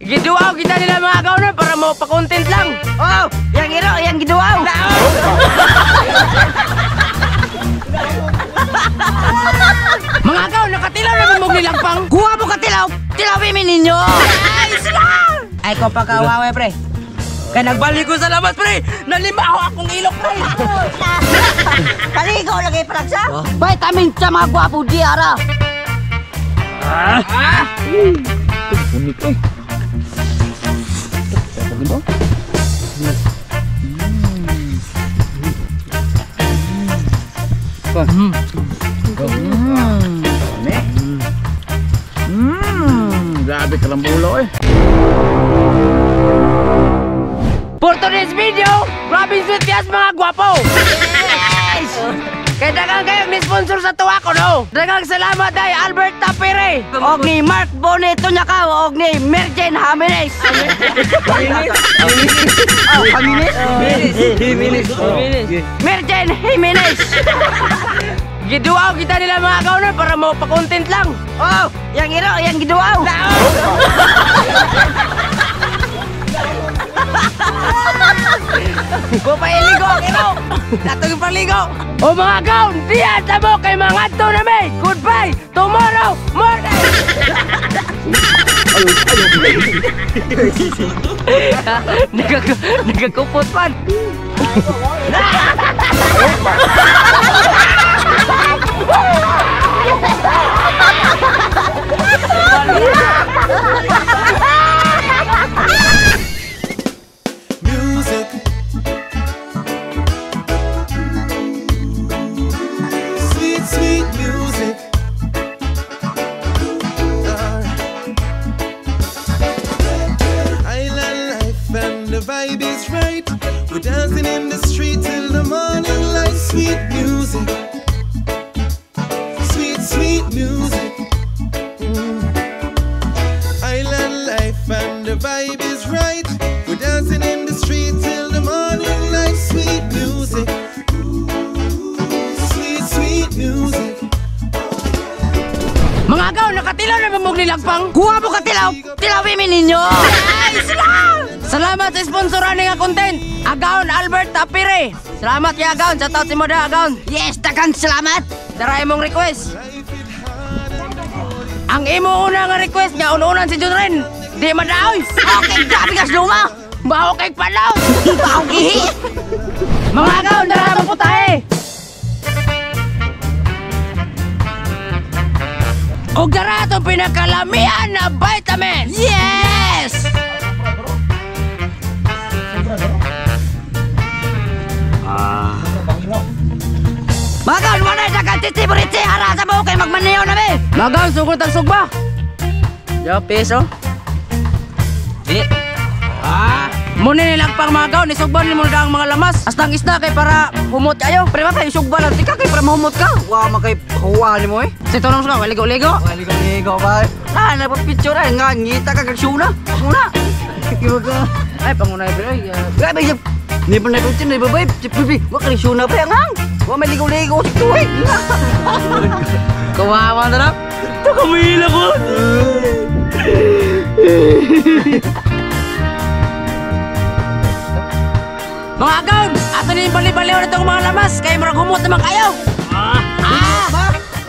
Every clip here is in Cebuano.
Giduaw kita nila mga agaw na para mo pa-content lang. Oh, yang iro, yang giduaw. Mga agaw, nakatilaw na bumog nilang pang. Kuha mo katilaw, tilawin mi ninyo. Ay, sila! Ay, ko pagkawawe, pre. Kaya nagbalik ko sa labas, pre. Nalima ako akong ilok, pre. Kaligo lagi praksa. Vitamin sa mga gwapo di ara. Ah! Unik eh. Grabe kalambulo eh. For today's video, grabe sweet yes mga gwapo. Yes! Kaya daghang kayong ni-sponsor sa tuwa ko, no? Daghang salamat ay Albert Tapire. Og ni Mark Bonito niya ka, og ni Merjen Jimenez. Oh, Jimenez? Jimenez. Merjen Jimenez. Giduaw kita nila mga agaw na para mo pa-content lang. Oh, yang iro, yang giduaw. Ko pa iligo ang iro. Datong paligo. O mga agaw, diyan sa mo kay mga adto na may. Goodbye tomorrow morning. Nagakupot man. Music. Sweet, sweet music. Island life and the vibe is right. We're dancing in the street till the morning light. Sweet music. Sweet, sweet music. Island life and the vibe is right. We're dancing in the street till the morning light. Sweet music. Sweet, sweet music. Mga agaw, nakatilaw na bumog nilang pang. Kuha mo katilaw, tilawin mi ninyo. Salamat sa sponsor ani nga content. Agaon Albert Tapire. Salamat kay Agaon. Shout out si Moda Agaon. Yes, daghang salamat. Dara imong request. Ang imo una nga request nga ununan si Junren. Di madaoy. Okay, grabe kas luma. Baho kay palaw. Baho gihi. Mga agaon, dara mo putahe. Og dara atong pinakalamian na vitamin. Yes! Magaon, wala sa kantiti buriti, ara sa mo kay magmaneho na be. Magaon, sugod ang sugba. Yo, peso. Di. Ah, muna nilang pang magaon, isugba ni mo na ang mga lamas. Hasta ang isda kay para humot kayo. Pre, ba sugba lang tika kay para mahumot ka. Wa man kay huwa nimo eh. Si Tonong suga, ligo-ligo. Ligo-ligo ba. Ah, nagpa-picture ay nga ngita ka kag suna. Suna. Ay, pangunay pre. Grabe siya. Ni pa na ni babay, pipi, wa kay suna pre ang hang. Wa may ligo-ligo sa tuig. Kawawa na lang. Ito kamila ko. Mga agaw, ato na yung bali-baliw na itong mga lamas kay murag humot naman kayo. Ah!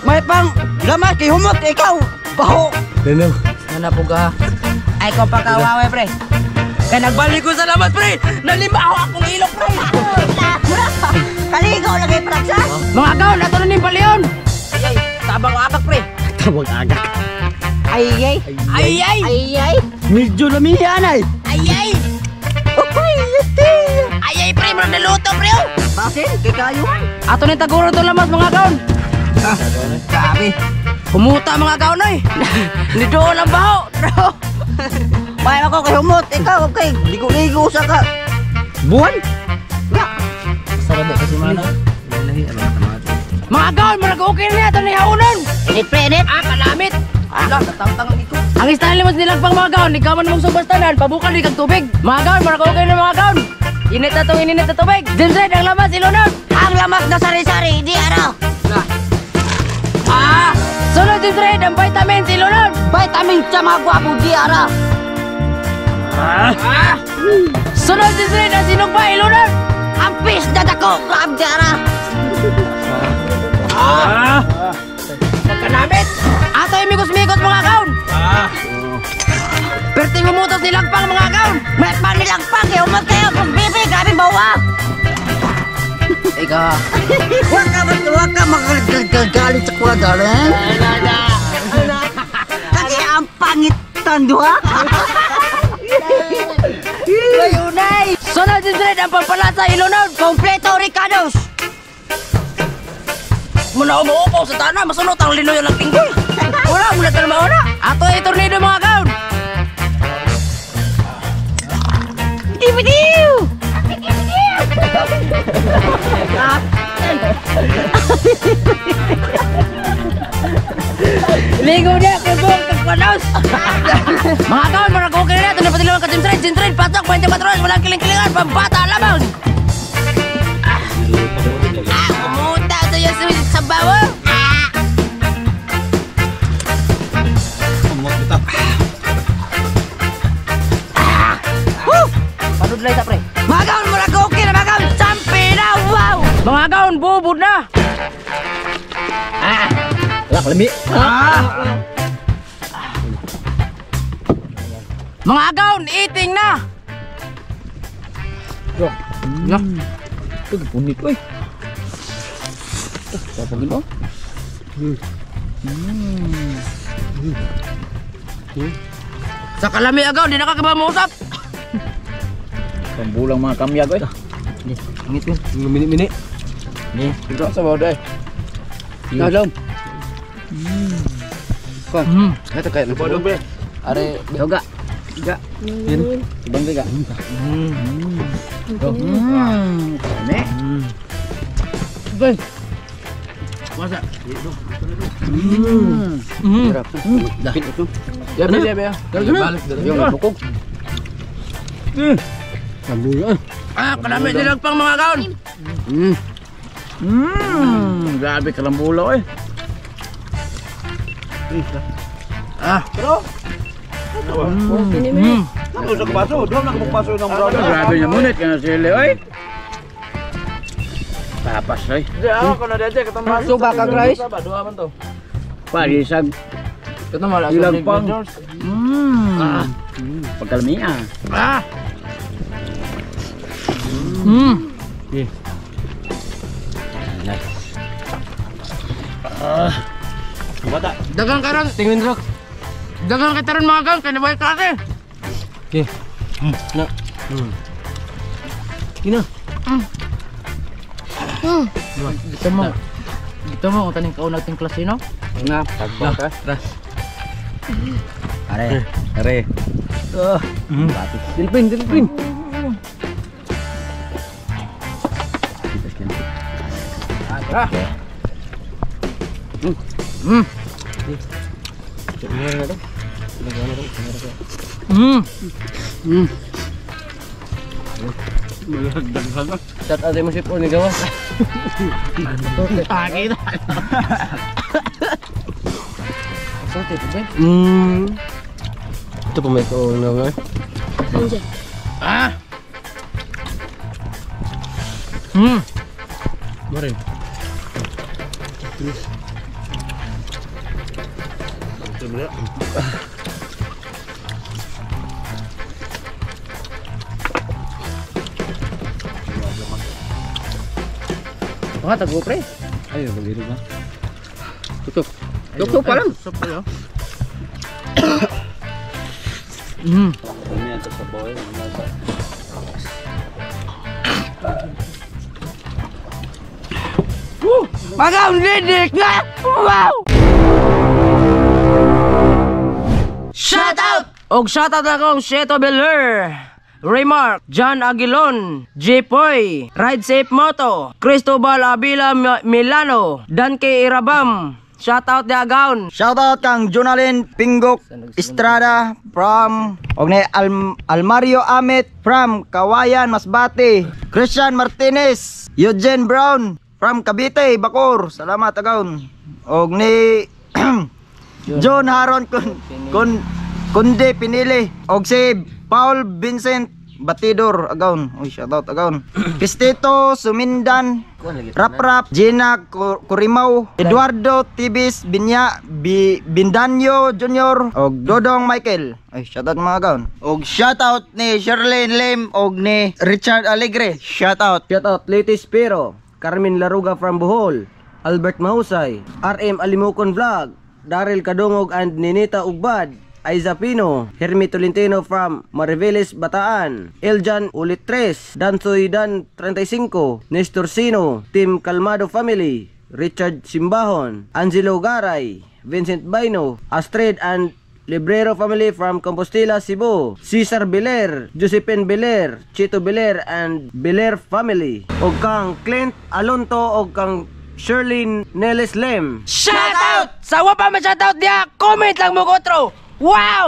May pang lamas kay humot ikaw. Baho. Lalo. Ano po ka? Ay ko pagkawawe pre. Kaya nagbalik ko sa lamas pre. Nalima ako akong ilok pre. Kaligo lagi praksa. Mga agaw, ato na yung balion. Ay ay, tabang agak pre. Tabang agak. Ay ay. Ay ay. Ay ay. Medyo lamihan ay. Ay ay. Uy, yati. Ay ay pre, murag naluto pre oh. Basin, kay kayo man. Ato na yung taguro itong lamas mga agaw. Ah, grabe. Humuta mga agaw noy. Ni doon ang baho. May ako kay humot, ikaw kay ligo-ligo sa ka. Buwan. Ya. Sarap kasi mana. Mga agaw, murag okay na ato na haunon. Init pre, init. Ah, kalamit. Ala, natangtang lagi ko. Ang istang limas nilang pang mga gaon, ikaw man mong subastanan, pabukal di kag tubig. Mga gaon, murag okay na mga gaon. Init na tong ininit na tubig. Jinsen, ang lamas ilunod. Ang lamas na sari-sari, di araw. Ah, sunod Jinsen, ang vitamins ilunod. Vitamin sa mga gwapo, di araw. Ah! Sunod si Sred ang sinugba ilunan. Ang pis na dako, grabe ara. Ah! Pagkanamit. Ato imigos-migos mga kaon. Ah! Perting lumutos nilagpang mga kaon. May panilagpang eh, umat kayo, pag bibi, grabe bawa. Ika. Wag ka magagalit sa kuha, darling. Kasi ang pangit duha. Layunay! Sunod si Sred ang pampalasa ilunan. Kompleto Ricardos! Muna umuupaw sa tana, masunod ang linoy ng tinggoy. Wala mo na tayo mauna. Ato ay tornado mga kaon. Ibidiw! Ligo niya, kubong, kagpanos. Mga kaon, mga okay na. Ito na pati ka Jim Trade, Jim Trade, pasok, 24 oras, walang kiling-kilingan, pambata lamang. Ah, kumuta sa iyo sa bawo. Ah. Woo! Panudlay ta pre. Mga kaon, mura ko okay na mga kaon! Sampi na, wow! Mga kaon, bubod na. Wala kalami. Ah! Mga agaw, eating na! No. Ito punit oy. Tapagin mo. Sa kalami agaw, di na ka usap. Pambulang mga kamyag oy. Ngit yun. Mini-mini. Ni. Sa bawda eh. Dalam. Ito kaya nagsulog. Are, yoga. Ga. Yan. Ibang ga. Ne. Bay. Masa? Hirap. Ya, ya, ya. Yung nagkukog. Kambulan. Ah, kalami nilang pang mga kaon. Grabe kalambula eh. Ah. Grabe niya munit ka na sili oy. Tapas oy. Suba ka, guys. Parisag ilang pang. Pagkalami ah. Ah. Dagang karon, Tingin rock. dagang kitaron mga kaon, kay nabuhay klase. Okay. Na. Kina. Dito mo. Dito mo kung taning kaon nating klase no. Na, tagba ka. Are. Are. Dilpin, dilpin. Ah. Chat ate mo si Paul ni gawas. Ah, kita. Sulti po ba? Ito pa may kaon na nga. Ah. Marin. Mga tago pre. Ay, bagiro ba? Tutok. Tutok pa lang. Tutok pa lang. Magaw lidik na! Wow! Shout out! Og shout out akong Sheto Beler, Remark, John Aguilon, J. Poy, Ride Safe Moto, Cristobal Avila Milano, Dan K. Irabam. Shout out de Agaon. Shout out kang Jonalyn Pinggok Estrada from og ni Almario Amit from Kawayan, Masbate. Christian Martinez, Eugene Brown from Cavite, Bacoor. Salamat agaon. Og ni John Haron kun Kunde Pinili og si Paul Vincent Batidor Agaon. Uy, shoutout Agaon. Cristito Sumindan, Raprap, Gina Curimaw, Eduardo Tibis Binya, Bindanyo Jr. og Dodong Michael. Ay, shoutout mga Agaon. Og shoutout ni Sherlyn Lim og ni Richard Alegre. Shoutout. Shout out Leti Spiro, Carmen Laruga from Bohol, Albert Mahusay, RM Alimukon Vlog, Daryl Kadungog and Ninita Ugbad, Aiza Pino, Hermi Tolentino from Mariveles, Bataan, Eljan Ulitres, Dansoy Dan 35, Nestor Sino, Team Calmado Family, Richard Simbahon, Angelo Garay, Vincent Baino, Astrid and Librero family from Compostela, Cebu, Cesar Beler, Josephine Beler, Chito Beler and Beler family. Og kang Clint Alonto og kang Shirley Neles Lim. Shout out! Sa wa pa ma shout out diya, comment lang mo kotro. Wow!